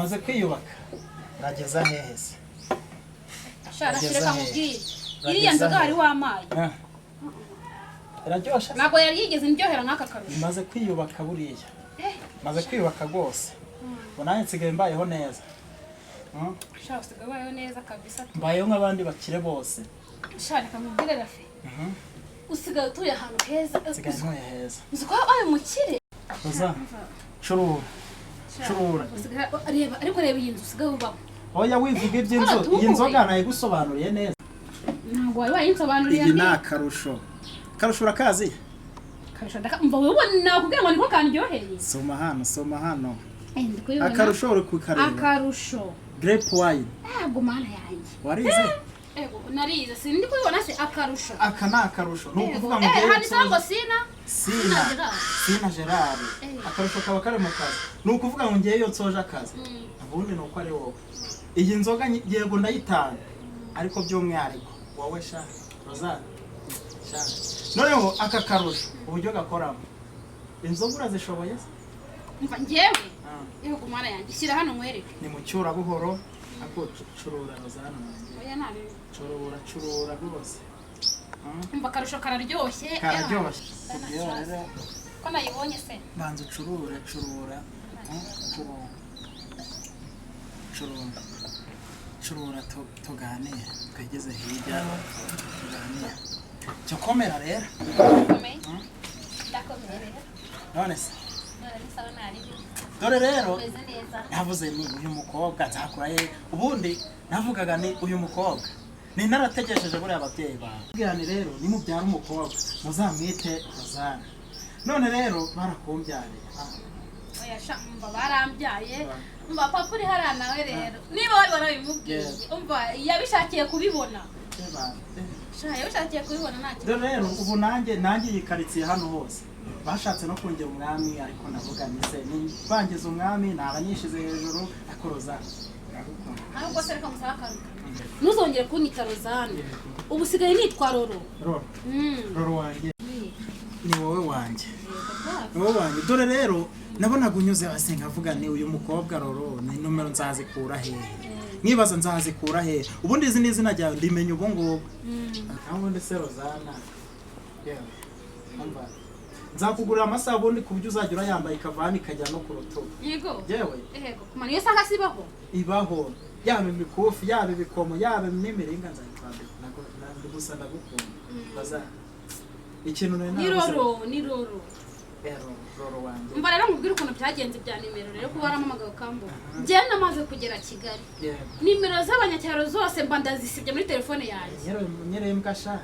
Maze kwiyubaka, urageza hehe se? Shara, Urageza reka hehe? nkubwire, Urageza iriya nzoga hehe? wari wamaye Ah. Iraryoshe. Ntabwo yari yigeze indyohera nk'aka karusho. Maze kwiyubaka buriya. Eh. Maze kwiyubaka rwose, ubu nanjye nsigaye mbayeho neza. Sha, usigaye ubayeho neza kabisa. Mbayeho nk'abandi bakire bose. Sha, reka nkubwire Rafi, usigaye utuye ahantu heza. Nsigaye ntuye heza. Uzi ko wabaye umukire? Roza, curura, curura. Reba, ariko reba iyi nzu usigaye ubamo. Oya, wivuga iby'inzu. Ko Iyi nzoga natuwe. nayigusobanuriye neza. Ntabwo wari wayinsobanuriye. Iyi ni akarusho. Akarusho urakazi? Karusho umva wowe, nakubwira ngo niko kandyoheye. Soma hano, soma hano. Eh, ndi kubibona. Akarusho uri kukareba? Akarusho. Grape wine. Ntabwo, Mana yanjye! Warize? Ego, narize. Sindi kubibona se akarusho? Aka ni akarusho, ni ukuvuga ngo Eh, ngewe handitseho ngo sina Sina. Sina Gerard. Sina Gerard. Eh. Akarusho kaba kari mu kazi. Ni ukuvuga ngo ngewe iyo nsoje akazi, ubundi ni uko ari wowe iyi nzoga yego ndayitanga, ariko by'umwihariko wowe sha Rozana sha. Noneho aka karusho uburyo gakoramo, inzoga urazishoboye se? Umva njyewe. Ah. Yego, Mana yanjye, shyira hano nkwereke. Ni mu cyura buhoro ako curura, Rozana wanjye. Oya, ntabi. Curura, curura rwose. Umva, akarusho kararyoshye. Kararyoshye. Eh, Iyo rero ko nayibonye se? Banza ucurure, curura. Curura, curura, curura, tuganire, twigeze hirya tuganire. Cyo komera rero. Ndakomeye, ndakomeye rero. None se? None ni sawa, naribi. Dore rero, Umeze neza. navuze ni uyu mukobwa nzakura he? Ubundi navugaga ni uyu mukobwa ni narategesheje buriya ababyeyi bawe. Bwira ni rero nimubyara umukobwa muzamwite Rozana. None rero barakumbyariye. Ah. Oya sha, umva, barambyaye. Umva, papa uri hariya nawe rero, niba wari warabimubwiye, umva, yabishakiye kubibona. Sha, yabishakiye kubibona, nta kibazo. Dore rero ubu nanjye iyi karitsiye hano hose bashatse no kongera umwami, ariko ndavuga ni se bangiza umwami naba nishize hejuru. Ariko Rozana, ndagukunda. Ahubwo se reka musabe akantu kamwe. Ntuzongere kunyita Rozane, ubu usigaye nitwa Roro. Roro. Roro wanjye, ni wowe wanjye, Yego. ni wowe wanjye. Dore rero nabonaga unyuze hasi nkavuga ni uyu mukobwa Roro, ni nomero nzazikura hehe? Nkibaza nzazikura hehe? Ubundi izi ni izina ryawe ndimenya ubu ngubu. Naho ubundi se Rozana, yewe umva, nzakugurira amasabuni ku buryo uzajya urayambaye ikavana ikajya no ku rutugu. Yego. Yewe. Yego, kumana iyo sanga sibaho. Ibaho, yaba imikufi, yaba ibikomo, yaba n'imiringa, nzayikwambika. Gusa ndagukunda. Baza ikintu nari Ni narabuze. Roro, ni Roro. Eh, Roro, Roro wanjye. Umva rero nkubwire ukuntu byagenze bya nimero rero, kuba warampamagaye ukambura. Njyewe namaze kugera Kigali, nimero z'abanyacyaro zose mba ndazisibye muri telefone yanjye. Nyerembwa sha.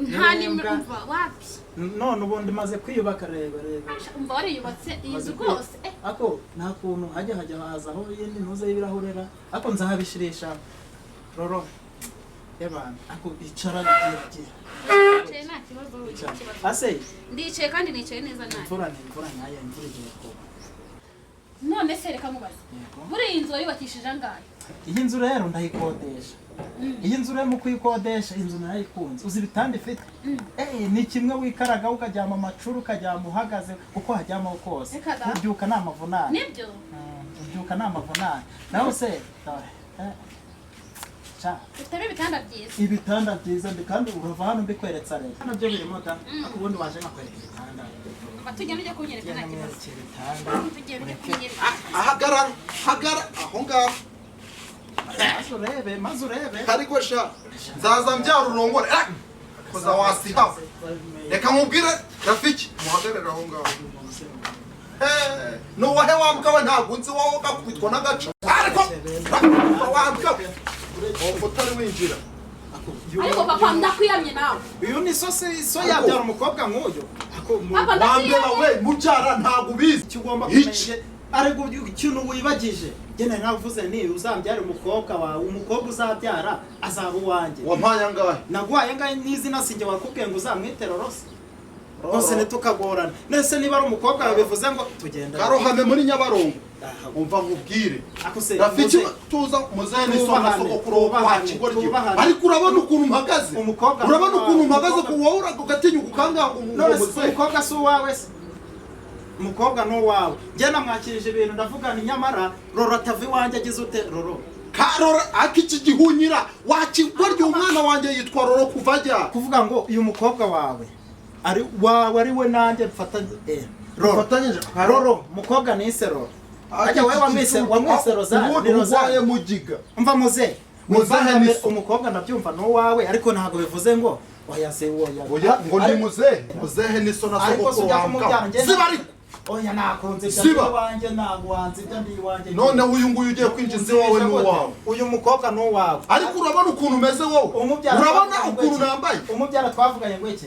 Nta Nyerembwa. nimero, umva, wapi. None ubundi maze kwiyubaka, reba, reba. Umva, wariyubatse iyi nzu Maze rwose, eh. Ako nta kuntu hajya hazaho iyindi ntuze y'ibirahurera, ako nzahabishirisha. Roro y'abantu, ako icara, gira gira. Ndicaye, nta kibazo, Icara. ikibazo. Ase Ndicaye kandi nicaye neza, nta Imvura ni imvura nyayo, imvura igiye kugwa. None se reka mubaze. Yego. Muri iyi nzu wayubakishije angahe? Iyi nzu rero ndayikodesha. Iyi nzu rero mu kuyikodesha, inzu narayikunze. Uzi ibitanda ifite? Eh, ni kimwe wikaraga ukaryama amacuru, ukaryama uhagaze, uko haryamaho kose. Reka da. Ubyuka ni amavunane. Nibyo. Ubyuka ni amavunane. Naho se dore, eh, sha. Ufitemo ibitanda byiza. Ibitanda byiza kandi urava hano mbikweretse rero nabyo birimo da. Ariko ubundi waje nkakwereka ibitanda. Umva, tugenda ujya kunyereka, nta Genda kibazo. mwereke ibitanda. Tugenda ujya Ureke. kunyereka. Ahagarara, hagara aho ngaho. Maze urebe, maze urebe. Ariko sha, nzaza mbyara urongore. Ah! Koza wasihawe, reka nkubwire Rafiki, muhagarare aho ngaho. Eh, nuwahe wambwa we? Ntabwo nzi wowe gakubitwa n'agaca, ariko wambwa we utari winjira. Ariko papa, ndakwiyamye nawe. Uyu ni so se so yabyara umukobwa nk'uyu? Papa, Wambeba we, mubyara ntabwo ubizi. Icyo ugomba Iki. kumenya, ariko ikintu wibagije, njye nari navuze ni uzambyare umukobwa wawe, umukobwa uzabyara azaba uwanjye. Wampaye angahe? Naguhaye angahe n'izina? Sinjye wakubwiye ngo uzamwite Rorose rwose? Ntitukagorana nese niba ari umukobwa wawe, bivuze ngo tugenda. Karohame muri Nyabarongo. Aha. Umva nkubwire. Ako se Rafiki, muze tuza muzehe ni Twubahane, soma sogokuru wa twubahane, kigoryi. twubahane. Ariko urabona ukuntu mpagaze? Umukobwa Urabona ukuntu mpagaze? umukobwa Ku wowe ugatinyuka ukanganga None se muzehe? umukobwa si uwawe se? Umukobwa ni uwawe. Njye namwakirije ibintu, ndavuga ni nyamara Roro atava iwanjye agize ute Roro? Karora akiki gihunyira wakigorya. Umwana wanjye yitwa Roro kuva ajya Kuvuga ngo uyu mukobwa wawe ari wawe, ari we nanjye mfata Roro. Ufatanyije. Roro, mukobwa nise Roro. Ajya wowe wamwise Rozari. Ubundi Ni Rozari. urwaye mugiga. Umva muze. Muzehe. Muzehe. Ni so. Umukobwa ndabyumva ni uwawe, ariko ntabwo bivuze ngo oya se, oya. Oya, ngo ndi muzehe? Muzehe ni so na Ariko si sogokuru ujya wawe. kumubyara njye. Ziba ariko. Oya, nakunze ibyo. Siba. Ndi iwanjye, ntabwo wanze ibyo, ndi iwanjye. Noneho uyu nguyu ugiye kwinjiza iwawe ni uwawe. Uyu mukobwa ni uwawe. Ariko urabona ukuntu umeze wowe? Umubyara Urabona twavuganye ngo ukuntu iki? nambaye? Umubyara twavuganye ngo iki?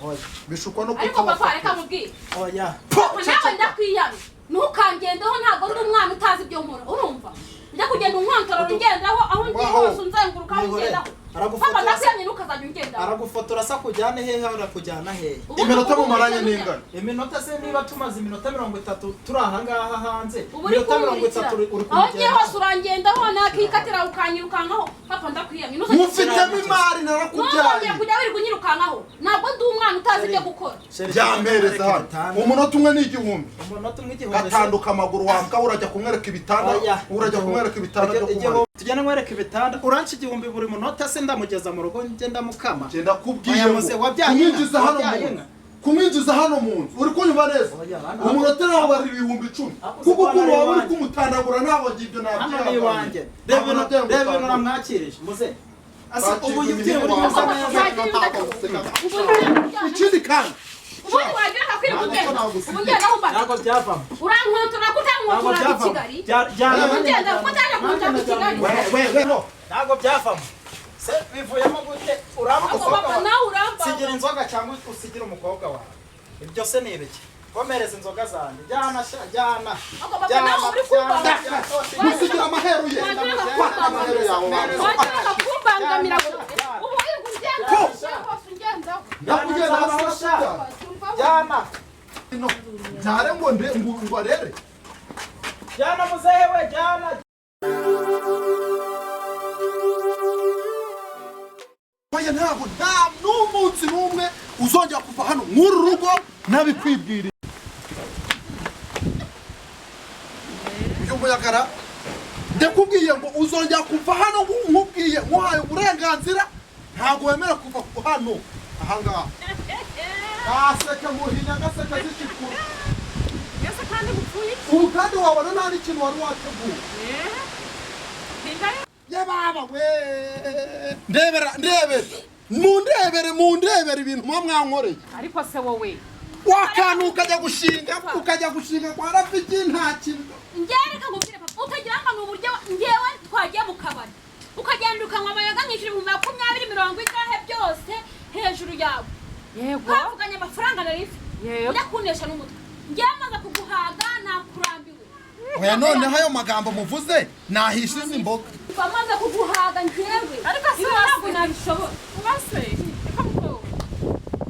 Oya. Bishukwa no Ariko papa, kutabafata. reka mubwire. Oya. Papa, nawe ndakwiyamye, ntukangendeho. Ntabwo ndi umwana utazi ibyo nkora, urumva? Njya kugenda unkontorora, ungendaho aho ngiye Waho. hose, unzenguruka aho Mwihorere. ungendaho. Aragufotora. Papa, ndakwiyamye, ntukazajya ungendaho. Aragufotora se akujyane hehe? Arakujyana hehe? Ubundi Iminota ubu mumaranye uri ni ingana? Iminota se, niba tumaze iminota 30 turi aha ngaha hanze, Ubu uri iminota 30 kunkurikira uri aho ngiye kumugenda. hose, urangendaho, nakikatira ukanyirukankaho. Papa, ndakwiyamye, ntuzajye Mufitemo imari, ntuzongere narakubyaye. kujya wirirwa unyirukankaho. Ntabwo ndi umwana utazi ibyo gukora. Sheri, Byampereza hano. ibitanda. Umunota umwe ni 1000. Umunota umwe 1000 se? Gatanduka amaguru wambwa, urajya kumwereka ibitanda? Oya. Urajya kumwereka ibitanda byo kumara? Tugenda nkwereka ibitanda, uranca 1000 buri munota se, ndamugeza mu rugo ngenda mukama. Genda kubwiye Oya, ngo muze, wabyaye kumwinjiza inka? hano mu Wabyaye nzu, inka? kumwinjiza hano mu nzu, uri kunyumva neza? Oya, hano- Umunota nawe ari 10,000. Ako Kuko se ko ukuntu hano waba uri iwanjye. kumutandagura, ntabwo ngibyo. Hano ni iwanjye. Reba ibintu namwakirije muze. Ase ubu yibwiye buri Papa, neza. Ikindi kandi Ubundi wagira akakwirirwa ugenda ubu ngendaho mbara. Ntabwo byavamo. Urankontorora ko Ntabwo utankontorora i byavamo. Kigali? Ugenda ko utaje kunshaka i Kigali? We we, ntabwo byavamo se, bivuyemo gute? Uraba Ako umukobwa papa, wawe. nawe uramba. Sigira inzoga cyangwa usigire umukobwa wawe. Ibyo se ni ibiki? Komereza inzoga zanjye, jyana sha, jyana. Ako papa, nawe uri kumbangamira. Musigira amaheru ye. Fata amaheru yawe. Wagira kumbangamira, ubu wirirwa ugendaho hose, ungendaho. Ndakugenda hasi. Jyana. Byare ngo nde ngo arere. Jyana muzehe we, jyana. Oya, ntabwo nta n'umunsi n'umwe uzongera kuva hano mw'uru rugo nabikwibwiriye. Uyu muyagara, ndakubwiye ngo uzongera kuva hano nkubwiye, nkuhaye uburenganzira, ntabwo wemera kuva hano ahangaha. Gaseke muhinya, gaseke zishikura. Mbese kandi gupfuye iki? Ubu kandi wabona nta n'ikintu wari wateguye. Tingayo. Ye baba we, ndebera, ndebere, mundebere, mundebere ibintu muba mwankoreye. Ariko se wowe? Wakantu ukajya gushinga kwa Rafiki, nta kintu. Njyewe reka nkubwire papa, utagira ngo ni uburyo njyewe twagiye mu kabari, ukagenda ukanywa amayoga, nkishyura 20,000, mirongo ingahe byose hejuru yawe. Yego. Twavuganye amafaranga nari mfite. Yego. Njya kunesha n'umutwe, njyewe maze kuguhaga, nakurambiwe. Oya, noneho ayo magambo muvuze nahisha izi mboga. Maze kuguhaga njyewe. Ariko si Ibi wase. ntabwo nabishobora. Ubase reka muko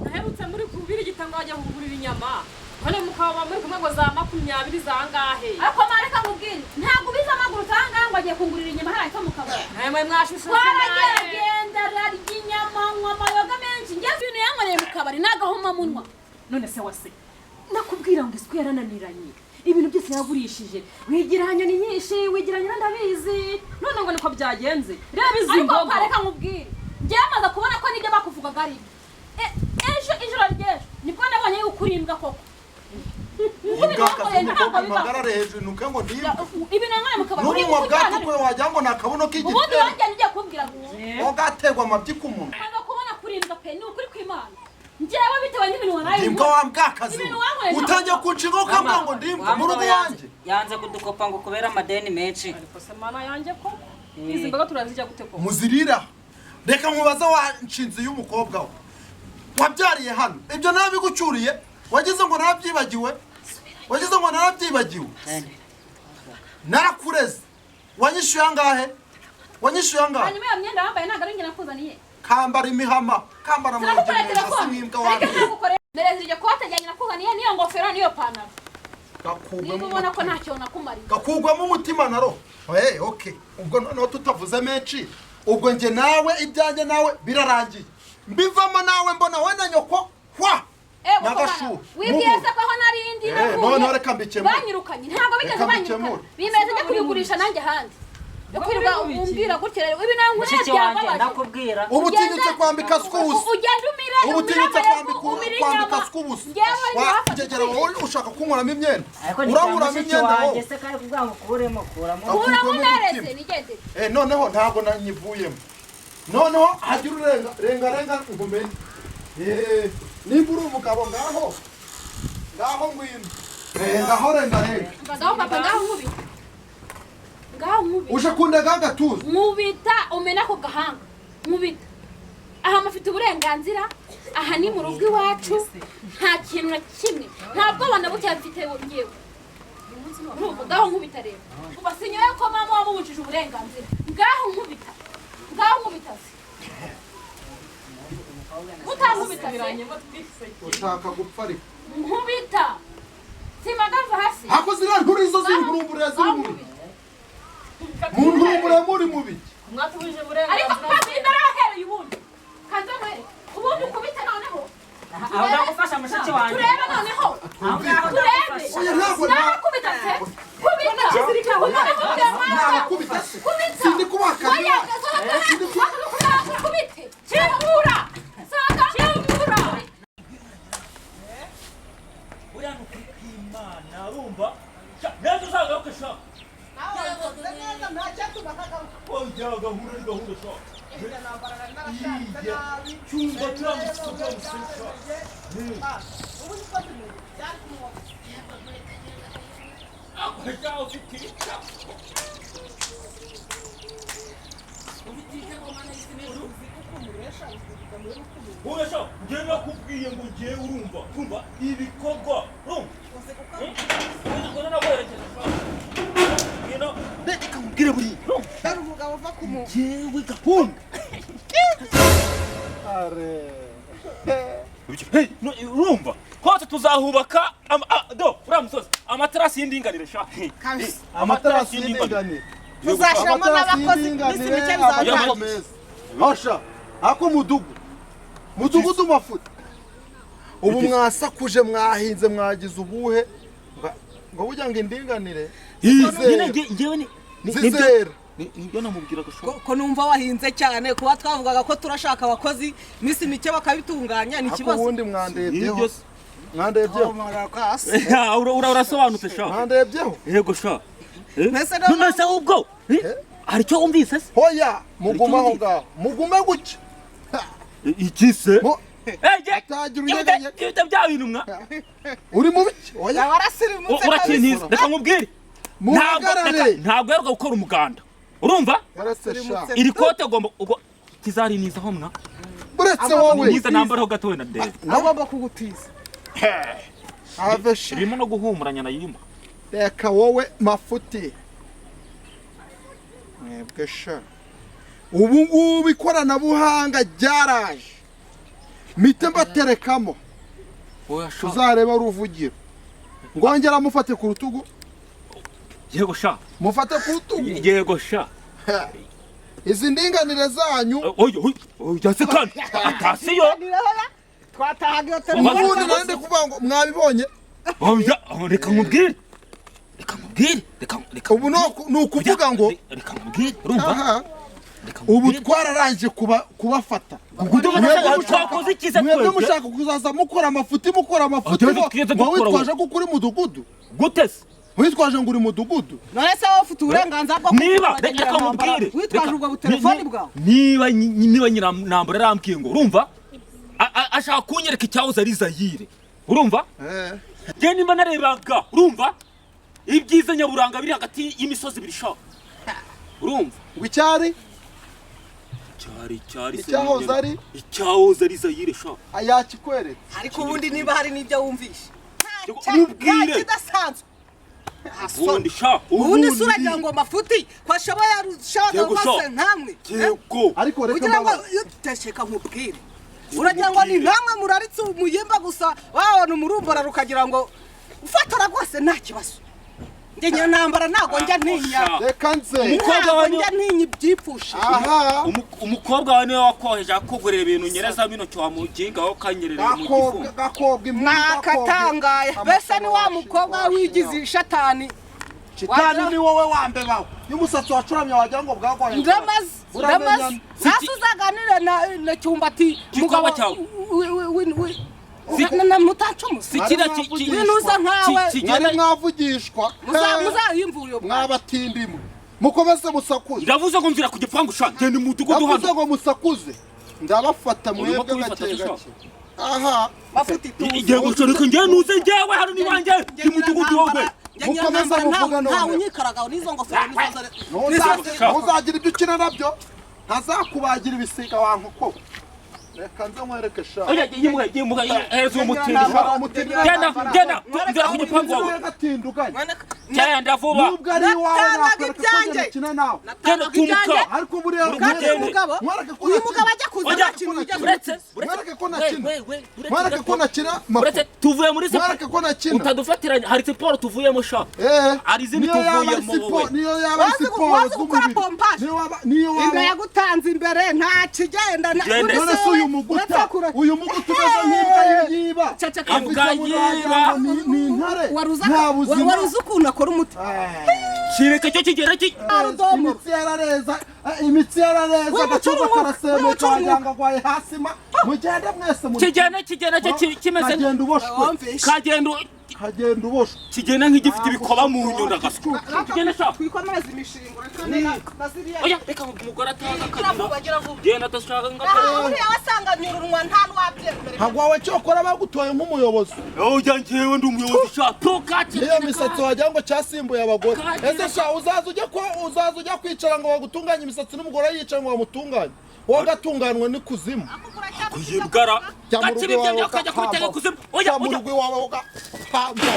naherutse muri kubira igitanga wajya kugurira inyama, none mukaba muri kumwe ngo za 20 zangahe? Ariko mara reka nkubwire, ntabwo ubizi amaguru utanga ngo agiye kungurira inyama hariya epfo mu kabari. Namwe mwashushe. Twaragenda, ararya inyama, anywa amayoga menshi. Njyewe ibintu yankoreye mu kabari ni agahomamunwa. None se wase, nakubwira ngo isuku yarananiranye, ibintu byose yagurishije, wigira ni nyinshi, wigira ndabizi, none ngo niko byagenze. Reba izi Ariko mboga. papa, reka nkubwire, njyewe maze kubona ko n'ibyo bakuvugaga ari ibyo. Ejo, ijoro ry'ejo nibwo nabonye yuko uri imbwa koko. Kuko ibintu Imbwa wankoreye ntabwo umukobwa bibaho. mpagarare hejuru nuke ngo ndimba. Ibintu wankoreye mu kabari uri N'umunwa imbwa. bwatukuye, wagira ngo ni akabuno Ubundi k'igitero. wanjye ugiye kumbwira ngo Ugaterwa amabyi ku munwa. maze kubona kuri imbwa pe, ni ukuri kw'Imana, njyewe bitewe n'ibintu waraye. Ndimbwa wa mbwakazi Ibintu wankoreye ntabwo utangiye kunshinga ukambwira ngo ndimbwa mu rugo iwanjye. Yanze kudukopa ngo kubera amadeni menshi. Ariko se mana yanjye ko izi mboga turazijya gute koko? Muzirira, reka nkubaze, wa nshinzi y'umukobwa we wabyariye hano, ibyo narabigucyuriye, wagize ngo narabyibagiwe? Wagize ngo narabyibagiwe? Narakureze, wanyishyuye angahe? Wanyishyuye angahe? Hanyuma iyo myenda wambaye ntabwo ari njye nakuzaniye. Kambara imihama, kambara mu Sinagukoreye rugero telefone. nk'imbwa Ariko wanjye. ntagukoreye mereza iryo kote ryanjye nakuzaniye, n'iyo ngofero, n'iyo pantaro, niba ubona ko ntacyo nakumariye. Gakugwamo umutima na roho. Hey, okay, ubwo noneho tutavuze menshi, ubwo njye nawe ibyanjye nawe birarangiye, mbivamo nawe mbona we na nyoko hwa. N'agashuha. Wibwiye se ko aho nari ndi navuye? Noneho reka mbikemure. Banyirukanye, ntabwo bigeze Reka banyirukana. mbikemure. Bimeze njya kubigurisha nanjye ahandi. Yo kwirirwa umbwira gutya rero, ibi nawe Mushiki wanjye, byambabaje. ndakubwira. Ubu utinyutse kwambika sikubusa. Ugenda umira. Ubu utinyutse Umira kwambika inyama. sikubusa. Ngewe Wagegera wowe, ushaka kunkuramo imyenda? Ariko ni bya Urankuramo mushiki imyenda wanjye wowe? se kari kuvuga ngo ukuremo, kuramo. Akurwemo Kuramo umutima. umereze nigendere. Noneho ntabwo nanyivuyemo. Noneho hagira urenga renga renga ngumenye. Nimba uri umugabo, ngaho ngaho ngwino. Ngaho renga renga. Ngaho papa, ngaho nkubita, ngaho nkubita. Uje kundega agatuza. Nkubita umena ku gahanga, nkubita. Aha mufite uburenganzira, aha ni mu rugo iwacu. Nta kintu na kimwe, nta bwoba na buke mfite ngewe. Urumva? Ngaho nkubita rero. Uba sinyoye ko mama wamubujije uburenganzira. Ngaho nkubita, ngaho nkubita se. Utankubita se? Ushaka gupfa ariko. Nkubita, simagava hasi. Hako ziriya nturi zo ziri nkurumburira, ziri Ngaho mubi. nkubita. Mu nkurumburira muri mubi. Mwatubujije Ariko uburenganzira. papa, imbere wahereye ubundi kanze nkwereke ubundi ukubite noneho. Aho ndagufasha, mushiki wanjye. Turebe noneho. Aho ngaho Turebe. ndagufasha. Oya, ntabwo Nawe kubita se, kubita, kubita. Nabakubita se? Kubita. Sindi kubakana. Oya, sohoka, kubite, kingura, sohoka, kingura. Buriya ni ukuri kw'Imana, urumva? Sha, neza uzagaruke sha. Oya, gahunda ni gahunda sha. Iya, cyumba turamutse turamutse sha. Ako sha, ufite icya. Ufite icya ngo mana y'isi n'ijuru. Oya sha, njye nakubwiye ngo njye, urumva, urumva ibikorwa, urumva? Uzi ko naguherekeje sha. Ngwino. Reka nkubwire buriya. Hari umugabo uva ku mu Jewe gahunda. Are. Hey, no, urumva hose tuzahubaka do uriya musozi, amaterasi y'indinganire sha. Kabisa. Amaterasi y'indinganire. Tuzashyiramo Amaterasi n'abakozi, iminsi y'indinganire, mike bizatangira. amaboko meza. Hasha ako mudugudu mafuta. Ubu mwasakuje, mwahinze, mwagize ubuhe ngo burya ngo indinganire Nyine ngewe zizera. Nibyo namubwiraga sha. Ko numva wahinze cyane, kuba twavugaga ko turashaka abakozi, iminsi mike bakabitunganya, ni Ako ikibazo? ubundi mwandebyeho? Nibyo se. Mwandebyeho? Urasobanutse sha. Mwandebyeho? Yego sha. Mbese None se ubwo hari icyo wumvise se? Hoya, mugume aho ngaho, mugume gutya. Iki se? Atagira unyeganyega. Ibyo bya bintu mwa Uri mu biki? Oya. Warasirimutse. Urakintiza, reka nkubwire. Ntabwo Muhagarare. Ntabwo yaruka gukora umuganda, urumva? Uretse sha. Iri kote ugomba ubwo kizarinizaho mwa. Uretse wowe. Niza nambaraho gato wenda ndebe. Agomba kugutiza. Have sha. Irimo no guhumuranya nayirimo. Reka wowe mafuti. Mwebwe sha, ubu ngubu ikoranabuhanga ryaraje, mpite mbaterekamo. Oya sha. Uzareba ruvugiro, ngongera mufate ku rutugu. Yego sha. Mufate ku rutugu. Yego sha. Izi ndinganire zanyu. Oya oya oya se kandi atasiyo. Twatahaga iyo telefone. Ubundi nande kuvuga ngo mwabibonye. Oya, reka nkubwire, reka nkubwire, reka reka. Ubu ni ukuvuga ngo Reka nkubwire, urumva? Aha. Reka Ubu nkubwire. twararangije kubafata. Twakoze iki se Mwebwe twebwe? mushaka kuzaza mukora amafuti, mukora amafuti. Twebwe twigeze ngo dukora witwaje ko uri mudugudu. Gute se? Witwaje ngo uri mudugudu. None se wowe ufite uburenganzira bwo Niba kugira reka intambara, nkubwire. witwaje ubwo butelefoni bwawe? Niba nyiranambura yarambwiye ngo, urumva, ashaka kunyereka icyahoze ari Zayire, urumva? Njye nimba narebaga, urumva, ibyiza nyaburanga biri hagati y'imisozi ibiri sha, urumva? Ngo icyari Cyari cyari se. Icyahoze ari? Icyahoze ari Zayire sha. Yakikweretse. Ariko ubundi niba hari n'ibyo wumvishe Mubwire. Kidasanzwe. Ubundi sha. Ubundi se uragira ngo mafuti ko ashoboye arushaho Yego sha. rwose nkamwe? Yego. Ariko reka Kugira ngo mbabaze. iyo tutasheka nkubwire, uragira ngo ni nkamwe muraritse umuyimba gusa, wabona umurumbora rukagira ngo ufatora rwose nta kibazo. Njye nyirantambara ntabwo njya ntinya. Reka nze. Umukobwa Ntabwo wawe njya ntinya ibyipfusha. Aha. Umukobwa wawe niwe wakoheje akugurira ibintu nyereza bino cyo wamuginga wowe ukanyerera mu Gakobwa gifu. gakobwa impundu. Nakatangaye mbese ni wa mukobwa wigize shatani. Shitani ni wowe wambe bawe. Y'umusatsi wacuramye wagira ngo bwagwaye. Ndamaze ndamaze sasa uzaganire na Cyumbati. Gikobwa cyawe. Na mutacumusa. Si kiriya Winuza nkawe. Mwari mwavugishwa. Muzayimvura iyo bwawe. Mwabatindimwe. Mukomeze musakuze. Ndavuze ngo mvira ku gipangu sha, genda umudugudu Ndavuze hano. ngo musakuze. Ndabafata Urimo mwebwe kubifata gake sha. gake. Aha. Mafuti tuzi. Igihe gushoreka njye nuze njyewe hano ni wanjye ndi mudugudu wowe. Mukomeze muvuga ntawe noneho. unyikaragaho n'izo ngofero nizo Ntuzagira ibyo ukina nabyo. Ntazakubagira ibisiga wa nkoko. Reka nze nkwereke sha. Oya yimuhe yimuhe hereza uwo mutindi sha. Genda genda mvira ku gipangu wowe. Gatinduganye. Genda vuba. Nubwo ari iwawe Natangaga nakwereka ko ibyanjye. njye nakina nawe. Genda Natangaga ibyanjye. tumuka. Ariko buriya Uri Kandi uyu mugende. mugabo Mwereke ko uyu nakina. mugabo ajya kuza Oya, nta kintu ujya uretse Mwereke ko nakina. We, we, uretse Mwereke ko nakina mafu. Uretse tuvuye muri siporo. Mwereke ko nakina. Utadufatiranya hari siporo tuvuyemo sha. Eh. Hari izindi niyo yaba ari tuvuyemo wowe. Niyo yaba ari Wazi siporo wazi gukora z'umubiri. pompaje. Niyo Inda waba yagutanze imbere nta kigenda Gende. None se uyu muguta uyu muguta umeze nk'imbwa yiba. Ceceka. Imbwa yiba. Ni intare. Nta buzima. Wari uzi ukuntu akora umuti. Kireka cyo kigera ki. Arudomo. Imitsi yarareza, imitsi yarareza, Wimucura agatuza umwuka, karasemuka wimucura wagira umwuka. ngo agwaye hasi ma. Mugende mwese muri. Kigenda kigenda cyo kimeze Kagenda uboshwe. Wumvishe. kagenda Kagenda uboshwe. kigenda nk'igifite ibikoba mu nyundo agaswa. Kigenda sha. Twikomereze imishinga reka na ziriya. Oya reka ngo umugore ataza Gira akagira. vuba gira vuba. Genda adashaka ngo Aha uriya wasanga nyurunwa nta n'uwabyemera. Ntabwo wawe cyokora bagutoye nk'umuyobozi. Oya njyewe ndi umuyobozi sha. Tukati. Niyo misatsi wagira ngo cyasimbuye abagore. Kagira. Ese sha uzaza ujya ko uzaza ujya kwicara ngo bagutunganye imisatsi n'umugore yicara ngo bamutunganye. Wowe ugatunganwa n'ikuzimu. Kuyibwara. Jya mu rugo Gakira ibyo iwawe akajya kubitega ugahamba. kuzimu. Oya Jya mu oya. rugo iwawe ugahamba.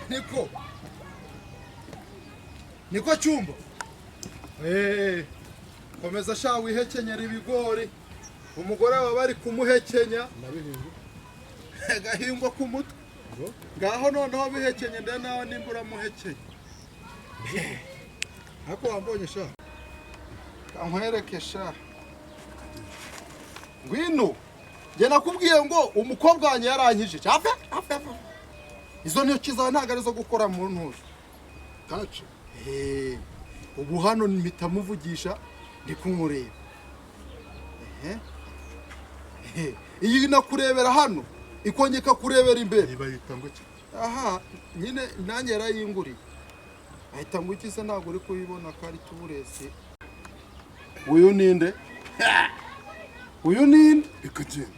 Niko. Niko cyumba. Eh. Komeza sha wihekenyera ibigori. Umugore wawe bari kumuhekenya. Gahingwa ku mutwe. Ngaho noneho bihekenye nde nawe nimba uramuhekenya. Ariko wambonye sha. Kankwereke sha. Ngwino. Njye nakubwiye ngo umukobwa wanjye yarankijije. Ave, ave, ave. Izo ntoki zawe ntabwo ari izo gukora mu ntuza. Taci. Eh, ubu hano mpita muvugisha ndi kumureba. Ehe. Ehe. Iyi nakurebera hano ikongera ikakurebera imbere. Niba yita ngo iki? Aha nyine nanjye yarayinguriye. Ahita ngo iki se ntabwo uri kuyibona ko ari tuburesi. Uyu ninde? Uyu ninde? Reka genda.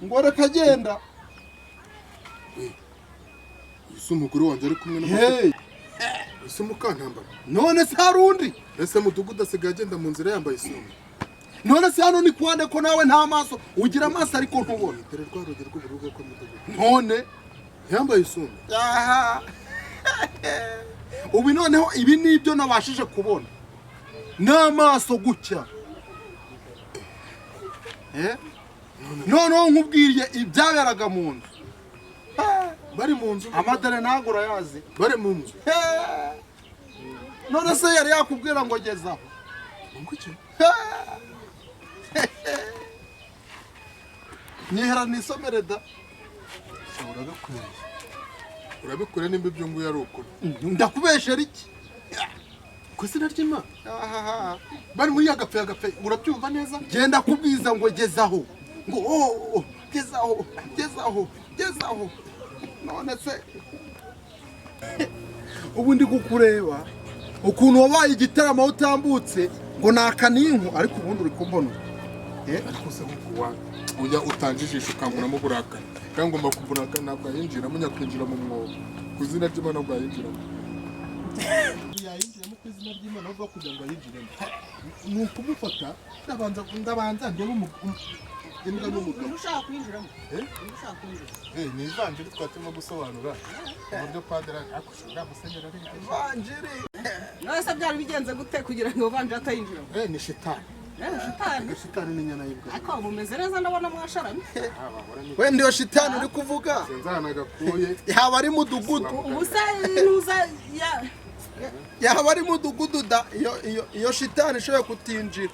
Ngo reka genda. Ese umugore wanjye ari kumwe na Hey, Ese mukantambara. none se hari undi? Ese mudugudu asigaye agenda mu nzira yambaye isume. None se hano ni kwande ko nawe nta maso ugira amaso ariko ntubona. Dore rwa rugi rw'ubururu bwo mudugudu. None Yambaye isume. aha ubu noneho ibi ni ibyo nabashije kubona n'amaso gutya. Eh? Noneho nkubwiriye ibyaberaga mu nzu. Bari mu nzu. Amadare ntabwo urayazi. Bari mu nzu. Eh. None se yari yakubwira ngo gezaho. Ngo iki? Nyihera nisomere da. Urabikwiriye. Urabikwiriye nimba ibyo nguyu ari ukuri. Ndakubeshera iki? Ku izina ry'Imana. Ahaha. Bari muri yagapfe yagapfe. Urabyumva neza? Genda kubwiza ngo gezaho. Ngo oh, oh, gezaho, gezaho, gezaho. None se ubu ndi kukureba ukuntu wabaye igitaramo aho utambutse ngo nakaninko ariko ubundi uri kumbona. Ariko se nk'uko ujya utanjijisha ukanguramo uburakari, kandi ngomba kuburakari, ntabwo yayinjiramo, nyakwinjira mu mwobo ku izina ry'Imana, ntabwo yayinjiramo, yayinjiramo ku izina ry'Imana. Avuga kugira ngo ayinjiremo ni ukumufata, ndabanza ndebe imbwa n'umugabo. Ushaka kuyinjiramo? Eh? Ushaka kuyinjiramo? Eh, ni ivanjiri twari gusobanura uburyo padiri akushobora musenyeri ari Ivanjiri. None se byari bigenze gute kugira ngo ivanjiri atayinjiramo? Eh, ni shitani. Eh, shitani. Shitani ni inyana y'ibwa. Ariko mumeze neza, ndabona mwasharamye. Wenda iyo shitani uri kuvuga Sinzi ahantu agakuye. yaba ari mudugudu. Ubu se ntuza ya Yaba ari mudugudu da, iyo shitani ishoboye kutinjira.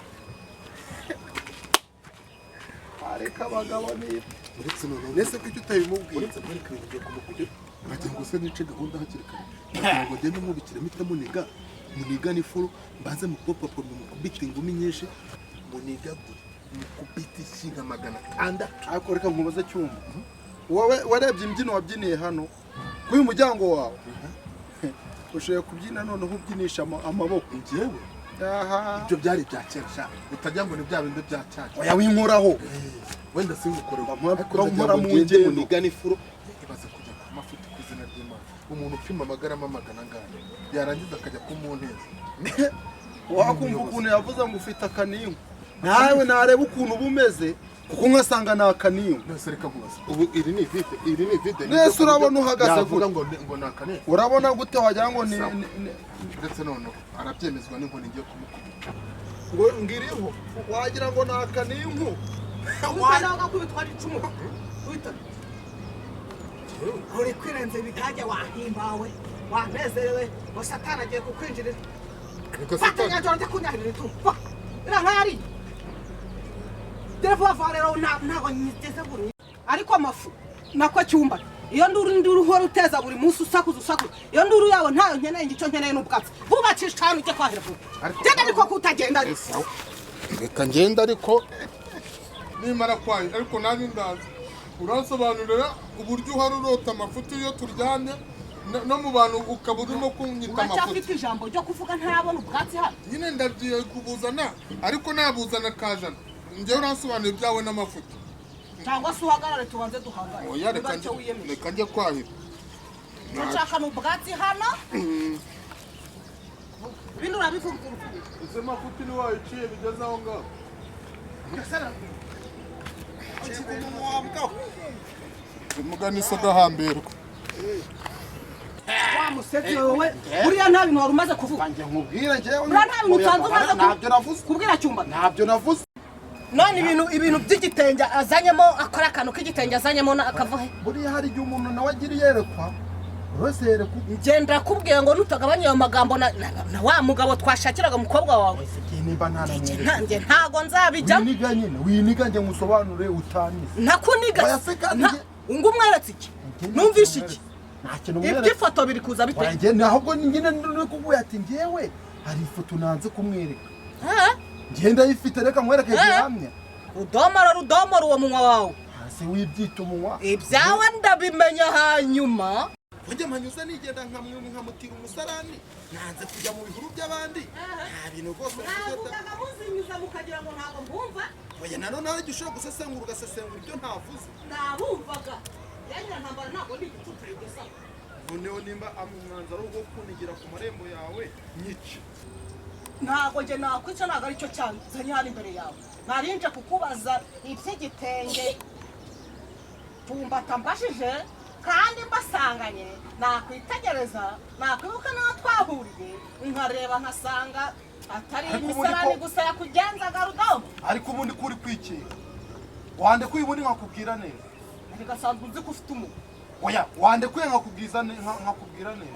Ariko abagabo ni Uretse noneho nese ko icyo utabimubwiye. Uretse kwereka ibintu byo kumukubita, bagira ngo se nice gahunda hakiri kare, kugira ngo agende mwubikire, mpita muniga muniga n'ifuru, mbanze mupopapuro, mukubite ingumi nyinshi, munigagure, mukubite ishinga 600. Ariko reka nkubaze, Cyumba, wowe warebye imbyino wabyiniye hano kuri uyu muryango wawe, ushoboye kubyina noneho ubyinisha amaboko? Njyewe? Aha. Ibyo byari ibya kera sha, utagira ngo ni bya bindi bya cyacu. Oya, winkoraho. Wenda singukorewe. Ariko ariko nkora ndagira ngo mu ngende ngendo. muniga n'ifuru. Ibaze kujya ku mafuti ku izina ry'Imana, umuntu upima amagarama magana angahe yarangiza akajya kumunteza. Wakumva ukuntu yavuze ngo ufite akaningo, nawe nareba ukuntu uba umeze, kuko nkasanga ni akaningo. Nose reka nkubaze, ubu iri ni vide, iri ni vide. Nese urabona uhagaze yavuga gute? ngo ni akane. Urabona gute wagira ngo ni Sawa. Ndetse noneho arabyemezwa n'inkoni ngiye kumukubita. Ngo ngiriho wagira ngo ni akaningo. Wita gakubitwa n'icumu wita, uri kwirenza ibigage, wahimbawe, wanezerewe ngo Satani agiye kukwinjirira. Reka Fata Satani. Inyanja njya kunyahirira itungo iriya nka yariye dore vuba vuba. Rero ntabwo nyigeze buri, ariko amafu nako. Cyumba, iyo nduru uhora uteza buri munsi, usakuza usakuza, iyo nduru yawe ntayo nkeneye. Icyo nkeneye ni ubwatsi. Bubakisha hano, ujye kwahira vuba. Genda, ariko kutagenda. Sawa. Reka ngenda, ariko nimara kwayo, ariko nanjye ndaza uransobanurira uburyo uhora urota amafuti iyo turyamye, no mu bantu ukaba urimo kunyita amafuti. Uracyafite ijambo ryo kuvuga ntarabona ubwatsi hano? Nyine ndagiye kubuzana, ariko nabuzana kajana, njyewe uransobanurira ibyawe n'amafuti. Cyangwa se uhagarare tubanze duhangane. Oya, Niba reka aricyo njye, wiyemeje. reka njye kwahira. Icyo nshaka ni ubwatsi hano, bino urabivuga. Ese mafuti ni wayiciye bigeze aho ngaho? Cika umunwa wa mbwa we. Umugani se agahambirwa. Wa musetse wowe, buriya nta bintu wari umaze kuvuga. Njye nkubwire njyewe. Buriya nta bintu usanzwe umaze Ntabyo navuze. kubwira Cyumba. Ntabyo navuze. None ibintu by'igitenge azanyemo, akora akantu k'igitenge azanyemo akava he? Buriya hari igihe umuntu nawe agira iyerekwa, buri wese yerekwa. Ngenda kubwira ngo nutagabanya ayo magambo na wa mugabo twashakiraga umukobwa wawe. Nimba ntanamwereka. Ntanjye ntago nzabijyamo. Winiga nyine, winiga, njye ngusobanure utanize. Ntakuniga. Oya se kandi Ngo umweretse iki? Numvishe iki? Nta kintu umweretse. Iby'ifoto biri kuza bite? Oya, njye ahubwo nyine ndi kuvuga ati njyewe hari ifoto nanze kumwereka. Eh? Njye ndayifite, reka nkwereke Eh? gihamya. Rudomoro, rudomoro uwo munwa wawe. Hasi wibyita umunwa. Ibyawe ndabimenya hanyuma. Njye mpanyuze nigenda nkamutira umusarani, nanze kujya mu bihuru by'abandi, nta bintu rwose mvuze da. Muzinyuza mukagira ngo ntabwo mbumva. Oya, nanone hari igihe ushobora gusesengura, ugasesengura ibyo ntavuze. Nabumvaga yangira ntambara, ntabwo ndi igicucu bigeza. Noneho nimba umwanzuro wo kunigira ku marembo yawe, nyice. Ntabwo njye nakwica, ntabwo aricyo cyanzanye hano imbere yawe. Narinje kukubaza iby'igitenge tumbata mbajije kandi mbasanganye, nakwitegereza, nakwibuka n'aho twahuriye, nkareba nkasanga atari Ariko ubundi imisarani ko- gusa yakugenzaga, Rudomo. Ariko ubundi ko uri kwikinga, wandekuye ubundi nkakubwira neza. Reka, sanzwe uzi ko ufite umuntu. Oya, wandekuye nkakubwira neza.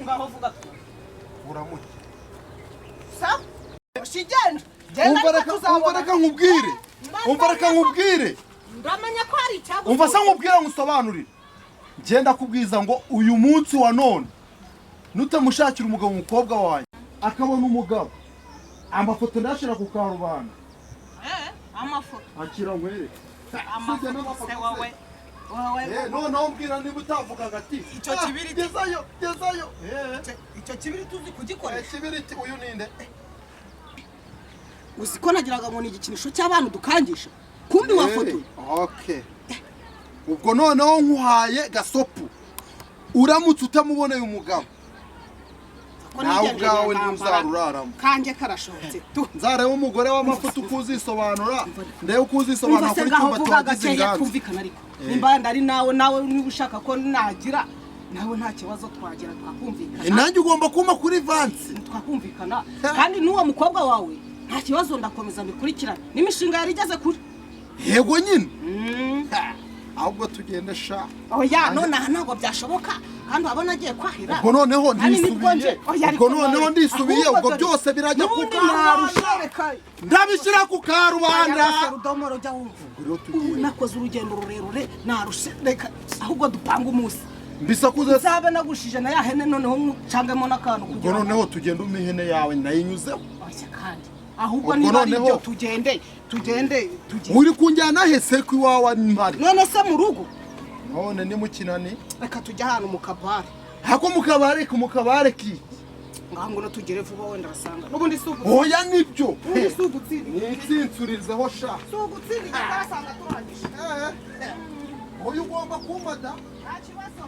Ngaho vuga tu. Uramuke. Sawa, ushigenda genda. Umva, Ariko reka, umva, tuzabona. reka nkubwire, umva, reka nkubwire. Ndamenya ko hari icyagusuye. Umva se nkubwire, ngusobanurire. Ngenda kubwiza ngo uyu munsi wa none nutamushakira umugabo, umukobwa wanjye akabona umugabo, amafoto ndayashyira ku karubanda. Eh, amafoto? Akira nkwereke. Amafoto se wowe, wowe? Eh, noneho mbwira niba utavugaga ati Icyo "Ah, kibiriti." Gezayo, gezayo. Eh, Icyo kibiri tuzi kugikoresha. Kibiriti uyu ninde? Uzi ko nagiraga ngo ni igikinisho cy'abana udukangisha. Kumbi wafotoye. Okay, ubwo noneho nkuhaye gasopu, uramutse utamuboneye umugabo, Ko nawe nigendeye ubwawe nkambara, ntuzaruraramo. Kanjye karashobotse tu. Nzarebe umugore w'amafuti uko uzisobanura, ndebe uko uzisobanura Umva se, kuri ngaho cyumba vuga tuwagize gakeya inganzo. Twumvikana, ariko nimba ndari nawe, nawe niba ushaka ko nagira nawe, nta kibazo, twagira twakumvikana. Nanjye ugomba kumpa kuri vansi. Twakumvikana, kandi n'uwo mukobwa wawe nta kibazo, ndakomeza mbikurikirane n'imishinga yari igeze kure. Yego nyine. Ha, ahubwo tugende sha. Oya, nonaha ntabwo byashoboka, kandi wabona agiye kwahira. Ubwo noneho Kandi nibwo ndisubiye. nje- Oya, ariko Ubwo noneho nawe- ndisubiye, ahubwo ubwo dore- byose birajya ku n'ubundi karubanda. narusha, reka- Ndabishyira ku karubanda. Oya, rudomoro, jya wumva. Ubwo rero tugiye. Ubu nakoze urugendo rurerure, narushe, reka ahubwo dupange umunsi. Mbisakuze se. Nzabe nagushije na ya hene, noneho ncangemo n'akantu Ubwo kugira ngo noneho tugende umpe ihene yawe, nayinyuzeho. Oya, kandi ahubwo Ubwo niba ari noneho- ibyo, tugende, tugende, tugende. Uri kunjyana he se ko iwawe mpari? None se mu rugo? None ni mu kinani. Reka tujye ahantu mu kabare. Hako mu kabare, mu kabare ki? Ngaho ngwino tugere vuba, wenda arasanga n'ubundi si ubu. Oya, nibyo. Ubundi si ugutsinda. Nitsintsurizeho sha. Si ugutsinda, igenda arasanga turangije. Oya, ugomba kumpa da. Nta kibazo.